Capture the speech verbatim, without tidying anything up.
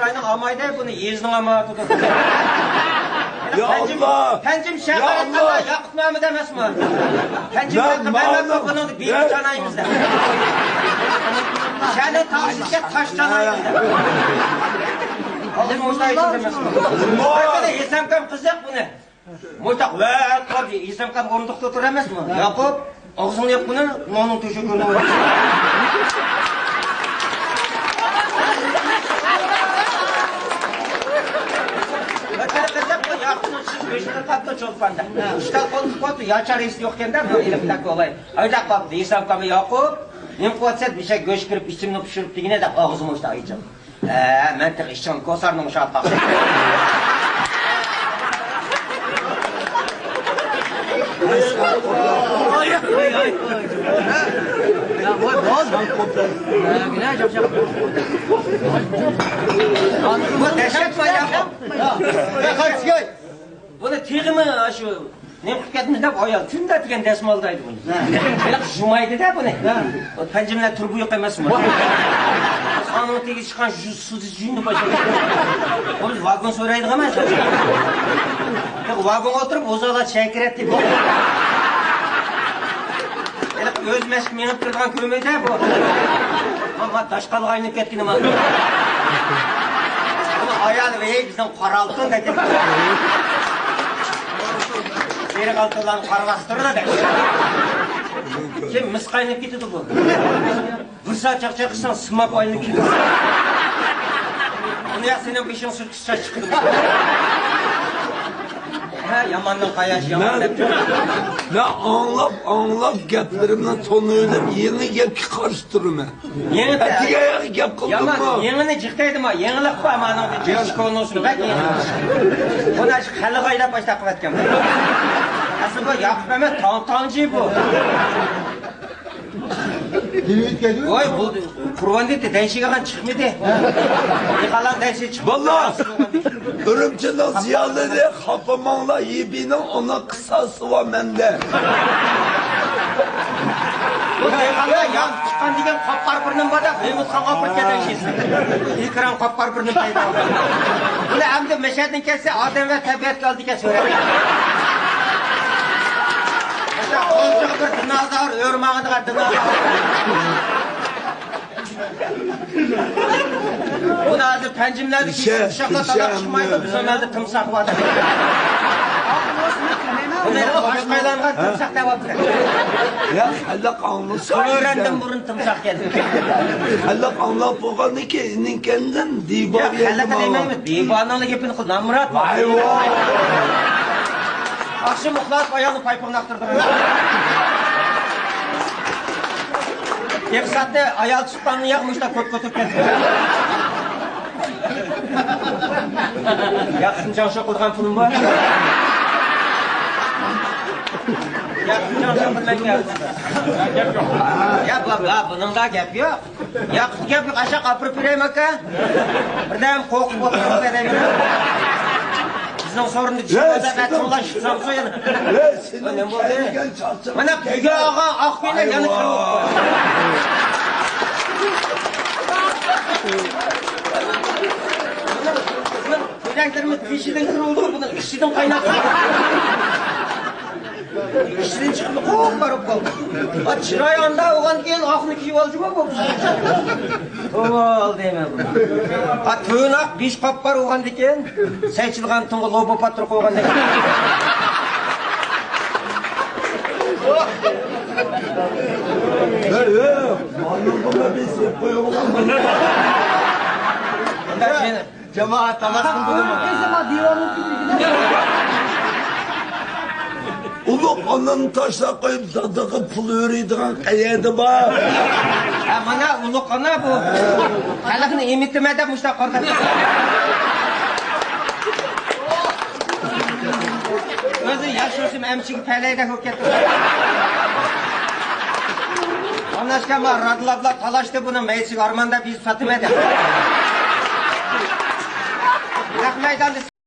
رايوننىڭ ئامايدى، بۇنى يېزىنىڭ ئامايدى. يا پەنجىم، ئاللا! پەنجىم شەھەر يا ئېيتقاندا ئاللا! ياقۇپمەمىت ئەمەسمۇ؟ پەنجىم مەن ياقۇپ مەمەت مانا بۇنىڭدا بىر يا چانايمىز دەپ. شەھەرنى تاشلىشقا تاش چانايمىز دەپ. ئاغزىنى ئويلايسىز ئەمەسمۇ؟ نېمە؟ ھېسامكام قىزىق بۇنى. مۇشتاق ۋەت قىلىپ، ھېسامكام ئورۇندۇقتا ئولتۇرۇۋەتمەسمۇ؟ ياقۇپ، ئاغزىڭنى ياپ بۇنى، ناننىڭ تۆشۈكى كۆرۈنۈپ. ۋەتەن قىزىق، بۇ ياقۇپنىڭ چىش بېشىدا قاپتۇ چولپاندا. ئۈستەل قولتۇق قويۇپتۇ، ياچار ھېسى يوقكەن-دە، بۇ ئېلىپ تاكا ئولاي. ھايداپ قاپتۇ، ھېسامكام ياقۇپ، نېمە قىلىۋاتىسەن، بېشەك گۆش كىرىپ، ئىچىمنى پىشۇرۇپ دېگىنە دەپ ئاغزىمنى مۇشتاق ئېچىپ. ھە، مەن تېخى ئىشچىڭ كوسارنىڭ ئۇشاپ باقسام. بۇ دەھشەت باياق. بۇنى تېخىمۇ شۇ نېمە قىلىپ كەتمىز دەپ ئايال كۈندە دېگەن دەسمالدايدۇ بۇنى. ھە. بىراق جۇمايدى-دە بۇنى. ھە. ئۇ پەنجىملەر تۇرۇبا يوق ئەمەسمۇ؟ خانىڭ تېگى چىققان شۇ سۇدى جۈيۈنى باشلاپ. بۇ بىز ۋاگون سورايدىغان ئەمەس. ۋاگونغا ئولتۇرۇپ ئوزالا چەكىرەتتى بۇ. ھېلىقى ئۆز مەشىقى مېڭىپ تۇرىدىغان كۆرمەيدۇ بۇ. ما، ما، داشقالغا ئايلىنىپ كەتكىنى ما. بۇنىڭ ئايالى، ۋەي، بىزنىڭ قارا ئالتۇن دەپ كەتتى. سېرىق ئالتۇنلارنى قارا باستۇرىدۇ دەپ. كېيىن مىس قايناپ كېتىدۇ بۇ. بىر سائەت چاقچاق قىلساڭ، سىماب ئايلىنىپ كېتىدۇ. ئۇنى يا سېنىڭ بېشىڭ سۈرتكە چاچ چىقىدۇ. ھە، ياماننىڭ قاياشى يامان دەپ. مەن ئاڭلاپ، ئاڭلاپ، گەپلىرىمنى تونۇۋېلىپ، يېڭى گەپكە قارشى تۇرىمەن. يېڭى ئەتىگەن گەپ قىلدىڭمۇ؟ يېڭىنى جىق دەيدىما، يېڭىلىق بار مانىڭدا، جېشكونۇسۇ بەك يېڭى. بۇنى ئاشۇ خەلق ئايلاپ باشلاپ قىلىۋەتكەن. ئەسلى بۇ ياقۇپ ئەمەس، تاڭ-، تاڭجى بۇ. ۋاي، بۇ قۇربان دېدى، دەيشىگە چىقمىدى. يىقالان دەيشى چىقمىدى. باللا! ئۈرۈمچىنىڭ زىيالىيلىرى خاپىماڭلار، يىبىنىڭ ئۇنى قىساسى بار مەندە. بۇ دېھقانلار ياز چىققان دېگەن قاپقارا بىر نېمە بار-دە، غەيۋۇتخانغا ئاپىرىپ كەتەي شىسنى. ئېكران قاپقارا بىر نېمە پەيدا بولدى. بۇنى ئەمدى مەشەدىن كەتسە، ئادەم ۋە تەبىئەتكە ئالدى كەتسە. قولچىغا بىر دىنازور، ئۆرە ماڭىدىغان دىنازور. بۇنى ھازىر پەنجىملەردىكى ئۇششاقلار تالاپ چىقمايدۇ، بىز ئۇنىڭدا تىمساھ بار. بۇنى قاشقايلانغان تىمساھ دەۋاپتۇ. يا، خەلق ئاڭلىسا. تۆرەندىن بۇرۇن تىمساھ كەلدى. خەلق ئاڭلاپ بولغاندىن كېيىن، ئىنىڭكەندىن دىبار يا، خەلق دېمەيمەن، دىبارنىڭلا گېپىنى قىل، نامرات. ۋاي، ۋاي. ئاخشام ئۇخلاپ، ئايالنى پايپىقىنى ئاقتۇردۇم. ئىقتىسادنى ئايال تۇتقاننى ياق، مۇشۇنداق كوت-كوت كەتتى. ياقىسىنى جاڭشۇ قىلىدىغان پۇلۇم بار. ياقىسىنى جاڭشۇ قىلىمەن. يا، بابا، بۇنىڭدا گەپ يوق. ياقۇپقا گەپ يوق، ئاشاق ئاپىرىپ بېرەيمۇ، ئاكا؟ بىردەم قورقۇپ ئولتۇرۇپ بېرەيمۇ. بىزنىڭ سورۇندا چىقمىسا، بەتۇڭلار شىقسامسۇ يەنە. نېمە بولدى؟ مانا بۈگۈن ئالغان ئاق كۆيلەر يەنە كىرىپ. كۆيلەكلىرىمىز بېشىدىن كىرىۋاتىدۇ، بۇنىڭ ئىچىدىن قايناپ. ئىچىدىن چىقىپ قوپقارىپ قالدى. ئا، چىراي ئاندا بولغاندىكىن ئاقنى كىيىپ ئالدىمۇ بۇ؟ توۋا دەيمەن بۇنى. ئا، تۆۋەن ئاق بېشى قاپقارا بولغاندىكىن، سەي چىلغان تۇڭغا لوبا پاتۇر قويغاندەك. ھەي، ھەي، مالنىڭ بۇنى بېسىپ قويغان. جامائەت ناماز قىلدىمۇ؟ ئۇلۇغ ئانىنى تاشلاپ قويۇپ، دادىغا پۇل ئۆرۈيدىغان قەيەردە بار؟ ھە، مانا ئۇلۇغ ئانا بۇ. خەلقنى ئېمىتىمەن دەپ مۇشۇنداق قارىدى. ئۆزى ياش ئۆسۈم ئەمچىگە پەلەيدەك بولۇپ كەتتى. ئاناشكا ما رادىلابلا تالاشتى بۇنى، مەيسىگە ئارماندا بىز ساتىمەن دەپ. نەق مەيداندا